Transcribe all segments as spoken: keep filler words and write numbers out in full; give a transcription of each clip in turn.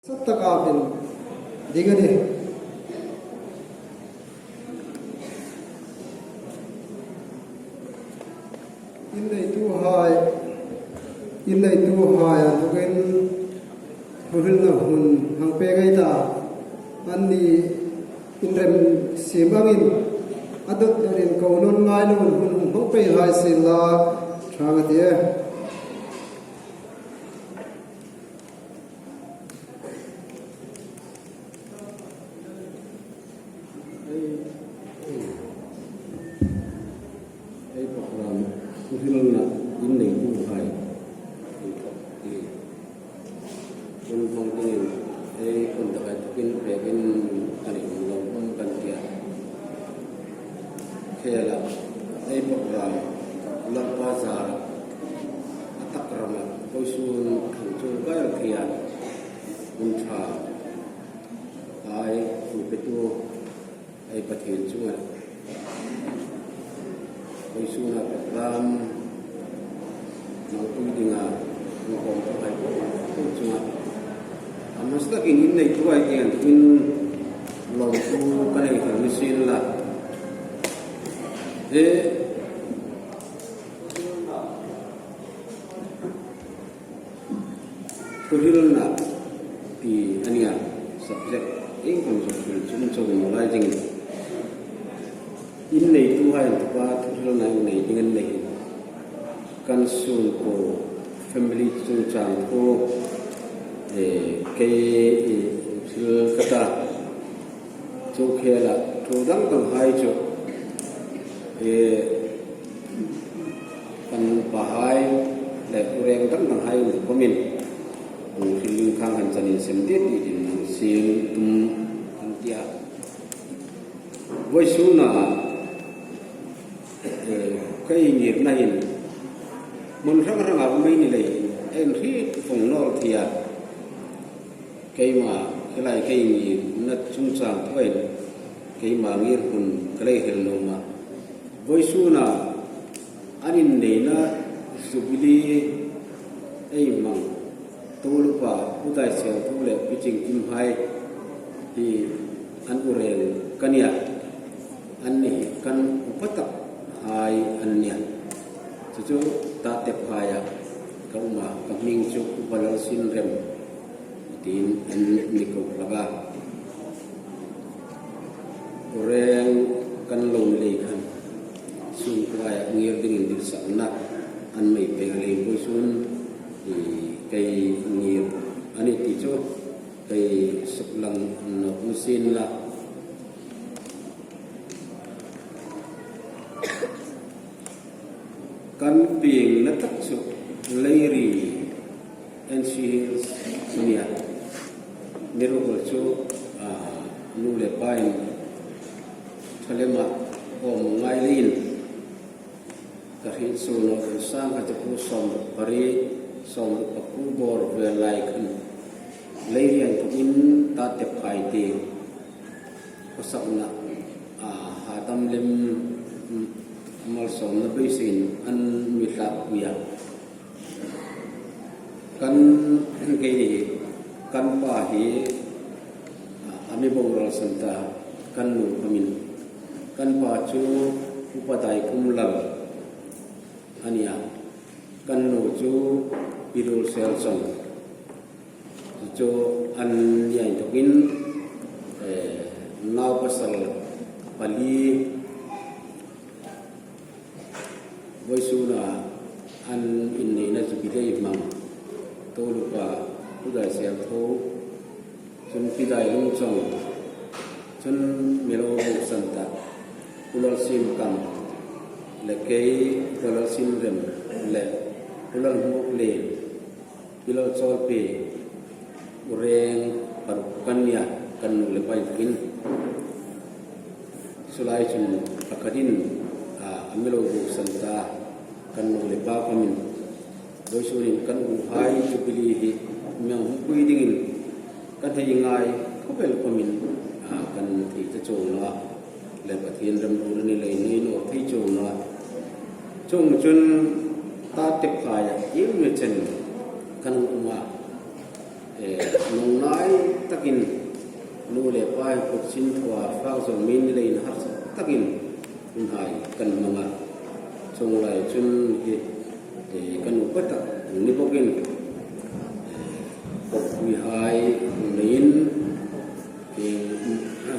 Sat taka min ding a nih. Inneituhai, inneituhai a thukin thuhrilna hun hang pek ei ta. Anni inrem siem angin a dot dotin ko nawn ngai lovin hun hung hmang pei hai sien la, ṭha ka ti e. Ei, ei, ei program thuhrilna inneituhai, ei, hun hmang dingin ei contact-a thukin pekin a ni lo um kan tia. Khela ei program Lalpa zara a tak rama vawisun hang chuong kai thei a, hun ṭha hai hung petu ei Pathien chunga, vawisuna program hmangpui dinga hung kawmtuhai po po chunga, a hmasa takin inneituhai tieng in lawmthu ka nei thar ni sien la. E, thuhrilna ti a nia, subject iengkhom zawk hril chun chau naw lai ding. Inneituhai inthawka thuhrilna innei ding an nei hin, kan sungkuo family chungchang thu, eh, kei, eh, hril ka ta. Chu khela thu dang danghai chu, eh, kan pahai le ureng dang danghai um khawmin, um, hril ding khang han chanin sem dit dit in hang siem tum kan tia. Vawisuna, eh, ka ingirna hin hmun hrang hranga um ei ni leiin, ei hriet vawng naw thei a. Keima, khilai ka ingirna chungchang thuin keima ngir hun ka lei hril nuom a. Vawisuna an inneina Jubilee ei hmang Tolupa Pu Daisieltho le Pi Chingkimhai hi an ureng ka nia. Anni kan upa takhai an nia. Chu chu Tatephaia ka um a, ka hming chu Upa Lalsinrem tiin an mi ko hlak a. Ureng kan lo ni lei khan, sungkuoa ngir dingin dilsakna an mi pek a, leiin vawisun, i, kei ngir a ni ti chu kei suklang nawk ni sien la. Kan piengna tak chu Leiri N C Hills a nia. Mi ruol chu, a, nu le pain ṭha lema awm ngai leiin ka hriet suo naw, sangkhat zakuo sawmruk pariet, sawmruk pakuo bawr vel lai khan Leiri a inthawkin Tatephai tieng khawsakna, a, Hadam lem, mm, malsawmna beiseiin an mi hlakpui a. Kan, keini, kan pa hi, a, a mi boral san ta, kan nu khawmin. Kan pa chu Upa Daikhumlal a nia. Kan nu chu Pi Rulselchawng. Chu anni a inthawkin, eh, naupasal pali, vawisuna an inneina Jubilee hmang Tolupa Pu Daisieltho, chun Pi Dailungchawng, chun mi lo buk san ta Pu Lalsimkam le kei, Pu Lalsinrem le Pu Lalhmuklien, Pi Lalchawlpi, ureng paruk kan nia, kan nu le pa inthawkin. Chu lai chun pakhatin, a, a mi lo buk san ta, kan nu le pa khawmin. Vawisunin kan uhai Jubilee hi mi hang hung pui dingin kan hei ngai khawp el khawmin, a, kan thei ta chuong naw a. Le Pathien remruot a ni leiin ei nawr thei chuong naw a. Chuongchun Tatephaia ieng mi chen kan um a. Eh, lungngai takin nu le pa hi kut sin thua fak zo min leiin harsa takin hun hai kan hmang a. Chuong lai chun hi, eh, kan upa tak ni bawkin, eh, kawppui hai neiin, eh,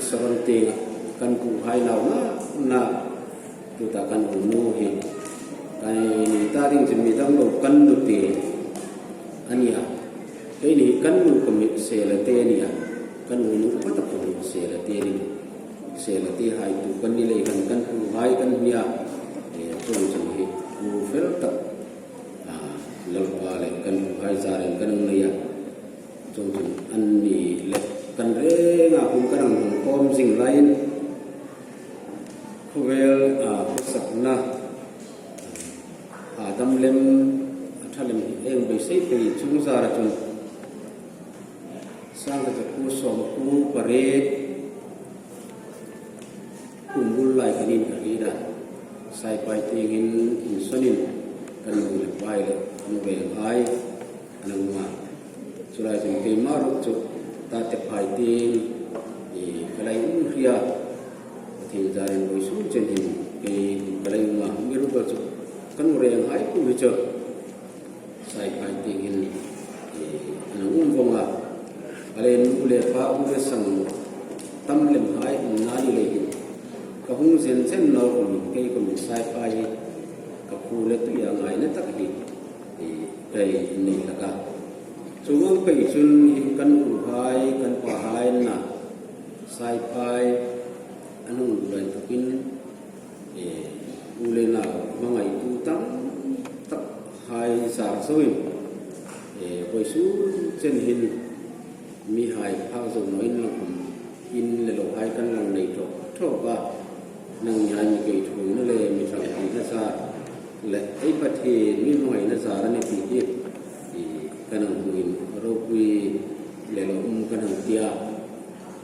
Saron tienga kan pu hai nau na, na tuta kan unu hi. Kan ni ta ding chun mi dang lo kan nu te a nia. Keini hi kan nu khom hi Sela te a nia. Kan unu pa tak khom hi Sela te a nih. Sela te hai tu kan ni lei khan kan pu hai kan hmia. Eh, chuong chun hi pu fel tak, ah, Lalpa le kan pu hai zarin kan nei a. Chuong chun anni le kan renga hun kan hang hmang khawm zing laiin khawvel, ah, khawsakna, a dam lem, a ṭha lem hi ei beisei pei chung zara chun sangkhat zakuo sawmkuo pariet kum bul lai khan in ka hriet a. Saipai tieng hin insawn in kan nu le pa le kan veng hai an hung um a. Chu lai chun keima ruok chu tate phai tieng, eh, ka la um hria. Pathien zarin vawisun chen hin kei ka la um a. Mi ruok chu kan reng hai pu hi chu Saipai tieng hin, eh, an hung um vong a. A le nu le pa u le sang tam lem hai umna ni lei hin ka hung zen zen naw khom hin kei khom hin Saipai hi ka pu le tui a ngaina tak hi, eh, ka nei hlak a. Chuong ang pei chun hi kan u hai, kan pa hai an na, Saipai an hung duh lai takin, eh, u le nau hmangaitu tam tak hai zar zoin, eh, vawisun chen hin mi hai phak zo naw inla khom, in le lo hai kan lang nei tawk tawk a. Nangni hai mi kei thuoina le mi ṭhangpuina zar le ei Pathien mi hmangaina zar a nih ti hi, eh, kan hang hmuin ropui le lo um kan hang ti a.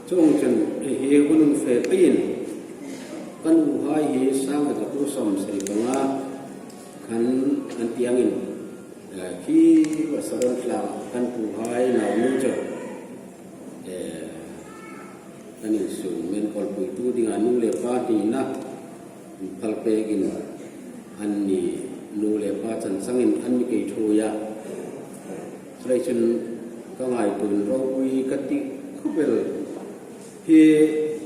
Chuong chun hi hun hung fe peiin kan u hai hi sangkhat zakuo sawmsari panga khan an ti angin, eh, khi Saron tlang kan pu hai naunu chu, eh, kan insung men kawlpuitu dinga nu le pa hnina phal pekin anni nu le pa chan changin an mi kei thuoi a. Chuleiin chun ka ngaituo ropui ka ti khawp el. Hi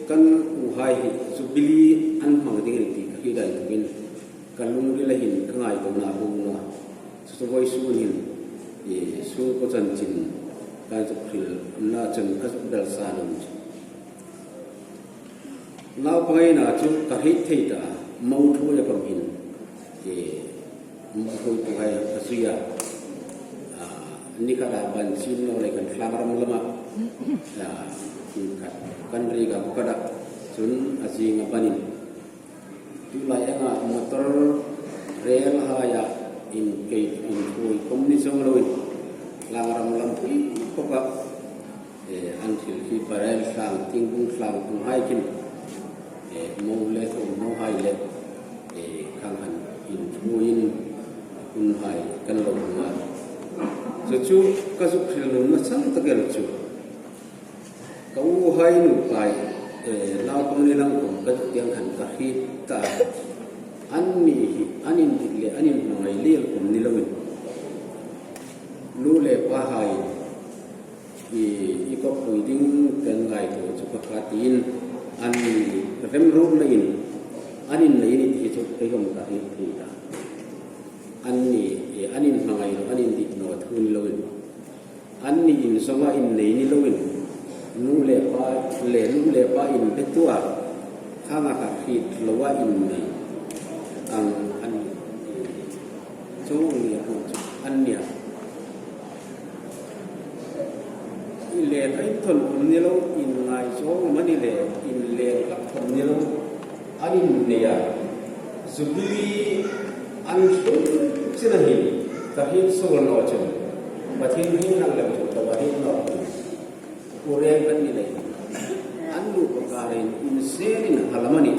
kan u hai hi Jubilee an hmang ding a nih ti ka hriet a, inthawkin ka lungrila hin ka ngaituona a bung naw a. Chu chu vawisun hin, eh, sungkuo chanchin ka zuk hrilna chun ka zuk belsa naw chu. Naupangaina chu ka hriet thei ta, mo thuoia khom hin, eh, mo thuoitu hai ka zui a. Ah, ni khata ban chin naw lei khan tlang ram lama, ah, khat kan ri ka ka da chun a zinga banin. Tulai anga motor rel haia in kei in thuoi khom ni zawng loin tlang ram lampui khawpa, eh, an thil khi barrel tlang, thingkung tlang tung hai khin, eh, mo le thum mo hai le, eh, khang han in thuoiin hun hai kan lo hmang a. Chu chu ka zuk hril nuom a chang tak el chu. Ka u hai nu kai, eh, naupang ni lang khom ka tieng khan ka hriet ta. Anni hi, an indit le, an inhmangai lel khom ni loin. Nu le pa hai, i, i kawppui ding kan ngaituo chu pakhat in, an remruot leiin, an innei ni ti chu kei khom ka hriet thei ta. Anni, eh, an inhmangai lo, an indit naw thu ni loin. Anni in zonga innei ni loin, nu le pa, le nu le pa inbe tua, khanga ka hriet loa innei. Ang, an, chuong ni a, an nia. Inleng a inthawn khom ni lo, inngaizawng mani le, inleng hlak khom ni lo. An innei a, Jubilee an tlung china hin ka hriet suol naw chun, Pathien hming nang lem chu ka va hriet naw. Pu reng kan ni lei, an nu pakarin insenin halam a nih.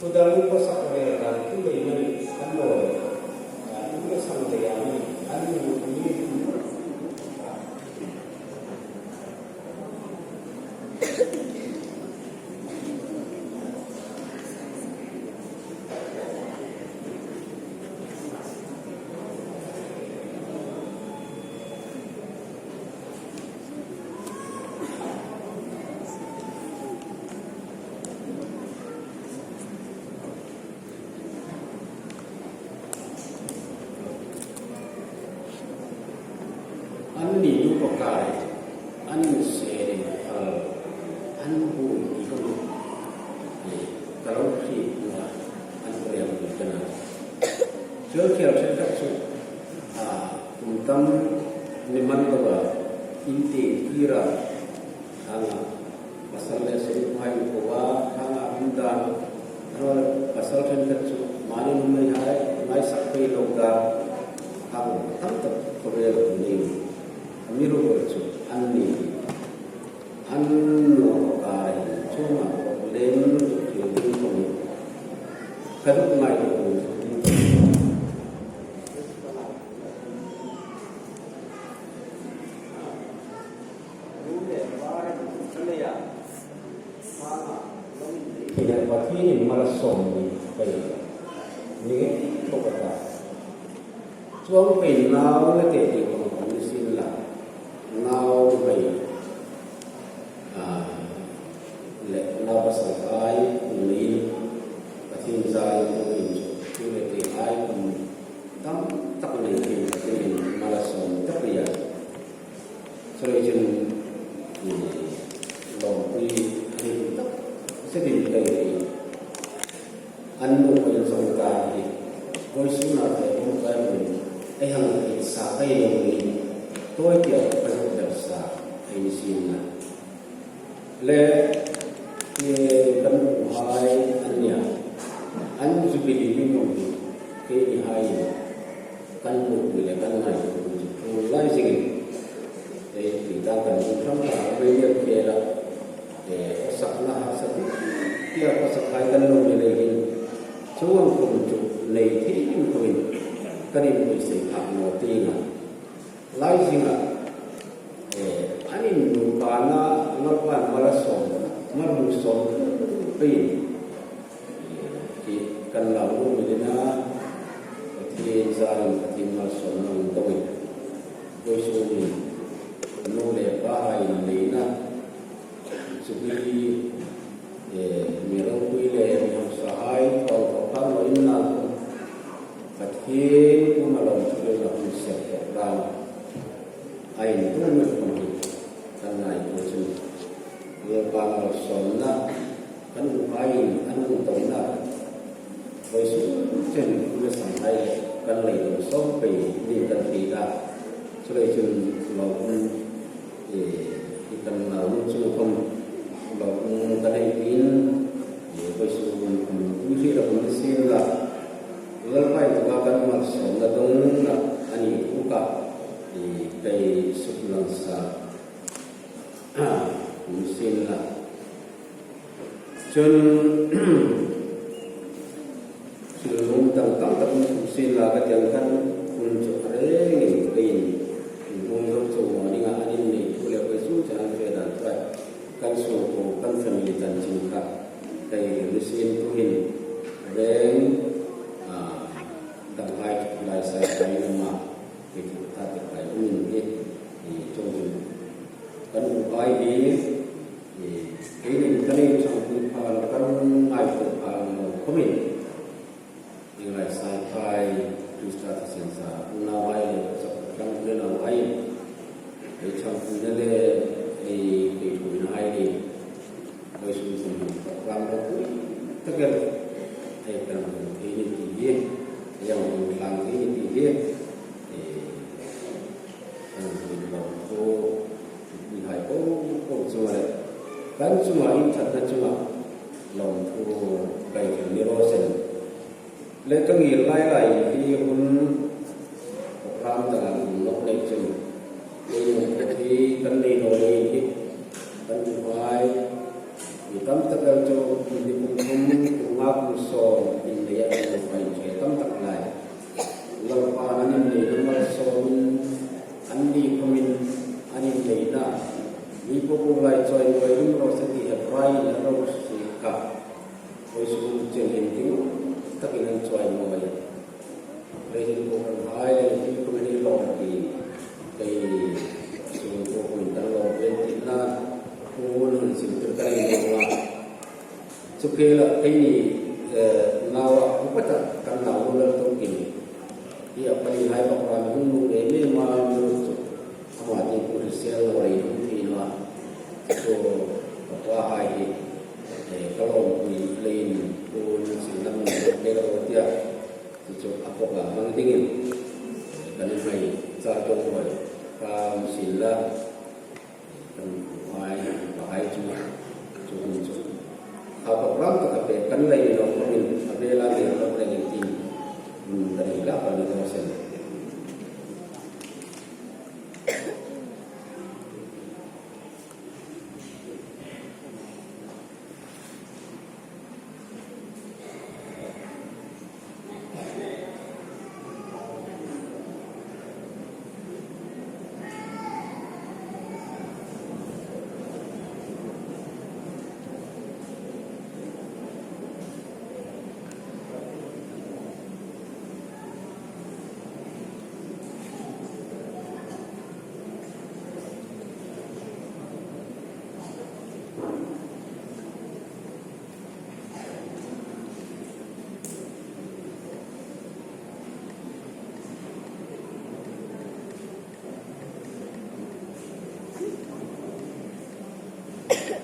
Thu dang pasak le dang thu lei mani an naw le, a, thu le sang le a mani. Anni nu pakai, an seri, an bu i kong, ka lo hriet naw a, an rem ni ka na. Chu khel ṭhenkhat chu, a, kum tam ni man lo a, in ti kira, hang a, pasal le seri hai ko a, hang a, um dan, hang a, pasal ṭhenkhat chu, mani nuhmeihai, ngai sak pei lo dan, hang, tam tak ko ve lo ni. Amiruokchu, anni, an nu ka rai, chu ma ko lem, chu ding ko ni. Ka duk ngai ko ni. Ina Pathienin malsawm ni pei. Ni ngei tho ka ta. Chuong pei nau le te ti kong kong ni sin la. Nau pei. A, le nau pasal hai, ni Pathien zai, ni chu le te hai, tam tak nei tin, tin malsawm tak ria. Chuleiin, lawmpui a ni tak setin kai ti. An nu ko in zong ka hi. Vawisun a te hung kai ni. Ei hang ti sa kai lo ni. Toi tia ka zuk dal sa. Ei ni sin na. Le, e, kan nu hai an nia. An jubilee ni mawng hi. Keini hai. Kan hmuh ni le kan ngaituo chu ṭul lai zingin, e, ti ta kan hmu ṭhang ta, a media khela, e, sakna harsatna, tia ka sak hai kan lo ni leiin, chuong kum chu nei thei ding khawmin kan inpui sei phak naw ti nga. Lai zinga, e, an in nupa na, Lalpan malsawm, malsawm peiin, Ti kan lau nuom ni leiin, Pathien zarin Pathien malsawmna um dongin. Vawisun ni, nu le pa hai neina, Jubilee, e, mi ropui le mi hamsa hai, thaw thaw kan lo inna, Pathien kuoma lawmthu biekna hun sep rawh ram. A inhmu mi khom hi, kan ngaituo chun. Lalpa malsawmna, kan hmu hai, an hung tawna. Vawisun chen, mi sam hai, kan lei lo sawm pei, ni kan ti ta. Chuleiin chun, lo, e, i kan lau nu chung khom, lo, kan ei tin, e, vawisun, um, um, hi la, um, sin la. Lalpa inthawka kan malsawmna dongna, a ni u ka. I kai suk lang sa. Hun sin la. Chun, thil lum dang dang tak hun sin la ka tiang khan hun chu a rengin keiin hun zo chu morning a an innei thu le koi su chan an fe dan tuai. Kan sung ko kan family chanchin kha. Kei hun sin tu hin reng, a, dang hai lai sai kai na ma. Kei thu ta te kai um in hi, i chung chung. Kan u pai hi, i, keinin kan inchangpui phal, kan ngaituo phal naw khomin. Ei lai sai phai, Krista thisen sa, unau hai le, chak tang le nau hai. Ei changpuina le, ei, ei thuina hai ni. Vawisun sun program ropui tak el. Ei kan hung thei ni ti hi. Ei hung tlang thei ni ti hi. Ei, kan hung lo ko. Mihai ko, ko chunga le. Kan chunga, in thatna chunga. Lawmthu kai ni raw se. Le ka ngir lai lai hi hun program dang a hung nawk nei chun. Ei nun hi kan nei naw lei hi. Kan hnuhai. Mi tam tak el chu ni kum thum, kum nga, kum sawm, in nei a kan hnuhai che tam tak lai. Lalpa an innei na malsawm Khawmin an inneina, mi po po lai chawimawi um raw se ti Hebrai-in a lo hriet kha. Vawisun chen hin ding takin an chawimawi. Leiin po kan hai le ti khawmin ei lawm ti. Kei sung po khawmin kan lawm ven ti na. Pu nun sin tur kan inneina. Chu khela keini, eh, nawa upata kan nau lo tukin. Hi a pali hai bak ram hung nu e me ma nu chu. Ama ti ku sel lo rei hung ti na. Chu ka pa hai hi, eh, ka lawmpui leiin ku sin lam ke lo tia. Chu chu a pawk a hmang dingin, eh, kan inhmai char dawng ruol. Ka sin la. Kan hmai, ka hai chu, chu hun chu. A program taka pek kan lei lo khawmin, a vela nei lo reng in tin. Hmm, kan hei la kan lo sen.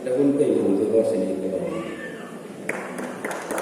Le hun pei hung chu lo sin.